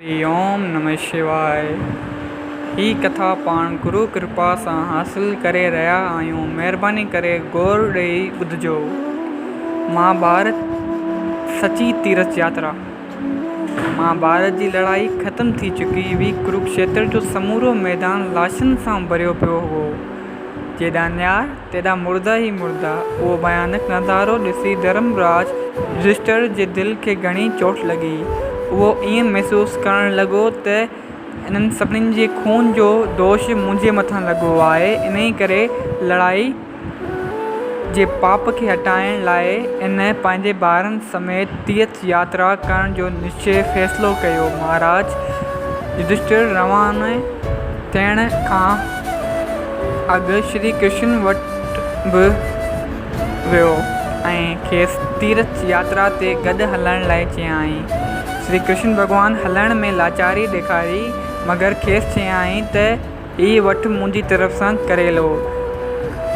هري اوم نمه شواء هي ڪٿا پاڻ گرو ڪرپا سان حاصل ڪري رهيا آهيون مهرباني ڪري غور ڏئي ٻڌجو. مهاڀارت سچي تيرٿ ياترا مهاڀارت جي لڙائي ختم ٿي چڪي هئي ڪروڪشيتر جو سمورو ميدان لاشن سان ڀريو پيو هئو جيڏانهن نهار تيڏانهن مردا ئي مردا. اهو ڀيانڪ نظارو ڏسي ڌرم راج يڌشٽر جي دل کي گهڻي چوٽ لڳي. اهو ائين محسوس ڪرڻ لڳو ته انهن سڀني جي خون جو دوش منهنجي مٿان لڳو آهي، انهيء ڪري لڙائي جي پاپ کي هٽائڻ لاء هن پنهنجي ڀائرن سميت تيرٿ ياترا ڪرڻ جو نشچي، فيصلو، ڪيو. مهاراج يڌشٽر رواني ٿيڻ کان اڳ شري ڪرشن وٽ به ويو ۽ کيس تيرٿ ياترا تي گڏ هلڻ لاء چيائين. شري ڪرشن ڀڳوان هلڻ ۾ لاچاري ڏيکاري، مگر کيس چيائين ته هي وٺ منهنجي طرف سان ڪريلو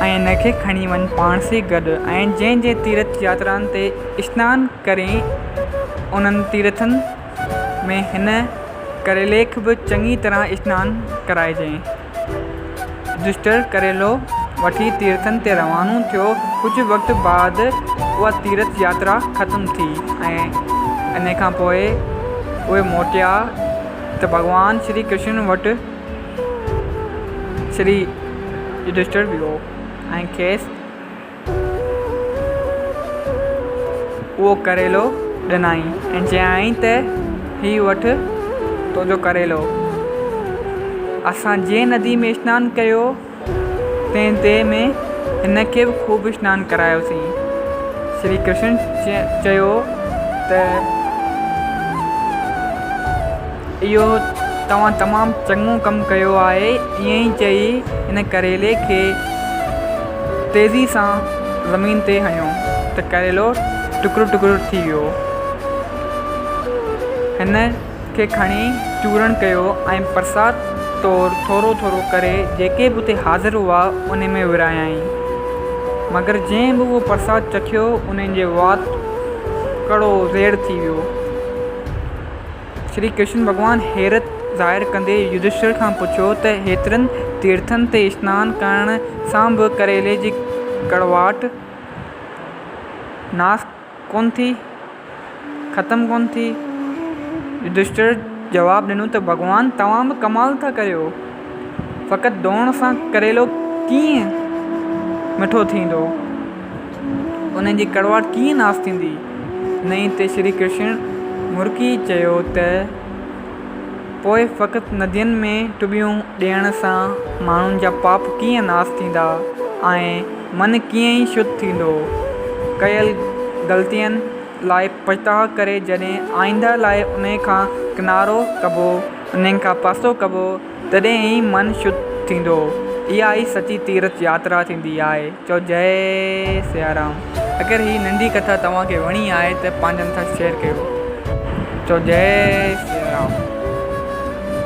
۽ ان کي کڻي وڃ پاڻ سين گڏ ۽ جنهن جنهن تيرٿ ياترائن تي اشنان ڪرين انهن تيرٿن ۾ هن ڪريلي کي به چڱي طرح اشنان ڪرائجئين. يڌشٽر ڪريلو وٺي تيرٿن تي روانو ٿيو. ڪجهه وقت بعد اها تيرٿ ياترا ختم ٿي ۽ ان کان پوء اهي موٽيا ته ڀڳوان شري ڪرشن وٽ شري يڌشٽر ويو ۽ کيس اهو ڪريلو ڏنائين ۽ چيائين ته هي وٺ تنهنجو ڪريلو. اسان جنهن ندي ۾ اشنان ڪيو تنهن ندي ۾ هن کي به خوب اشنان ڪرايوسين. شري ڪرشن چيو ته اهو توهان تمام چڱو ڪم ڪيو آهي. ائين چئي هن ڪريلي کي تيزي سان زمين تي هنيو ته ڪريلو ٽڪرو ٽڪرو ٿي ويو. هن کي کڻي چورڻ ڪيو ۽ پرساد طور ٿورو ٿورو ڪري جيڪي به اتي حاضر هئا انهن ۾ ورهايائين. مگر جنهن به اهو پرساد چکيو انهن جي وات ڪڙو زهر ٿي ويو. شري ڪرشن ڀڳوان حيرت ظاهر ڪندي يڌشٽر کان پڇيو ته هيترن تيرٿن تي اشنان ڪرڻ سان به ڪريلي جي ڪڙواٽ ناس ڪونه ٿي، ختم ڪونه ٿي؟ يڌشٽر جواب ڏنو ته ڀڳوان توهان به ڪمال ٿا ڪريو، فقط ڌوئڻ سان ڪريلو ڪيئن مٺو ٿيندو؟ ان جي ڪڙواٽ ڪيئن ناس ٿيندي؟ انهيء تي شري ڪرشن مرڪي چيو ته پوء فقط ندين ۾ ٽٻيون ڏيڻ سان ماڻهن جا پاپ ڪيئن ناس ٿيندا ۽ من ڪيئن ئي شڌ ٿيندو؟ ڪيل غلطين لاء پڇتاء ڪري جڏهن آئنده لاء انهي کان ڪنارو ڪبو، انهن کان پاسو ڪبو، تڏهن ئي من شڌ ٿيندو. اها ئي سچي تيرٿ ياترا ٿيندي آهي. چئو جئي سيارام. اگر هي ننڍي ڪٿا توهان کي وڻي آهي ته پنهنجن سان شيئر ڪيو. چئو جئي سيارام.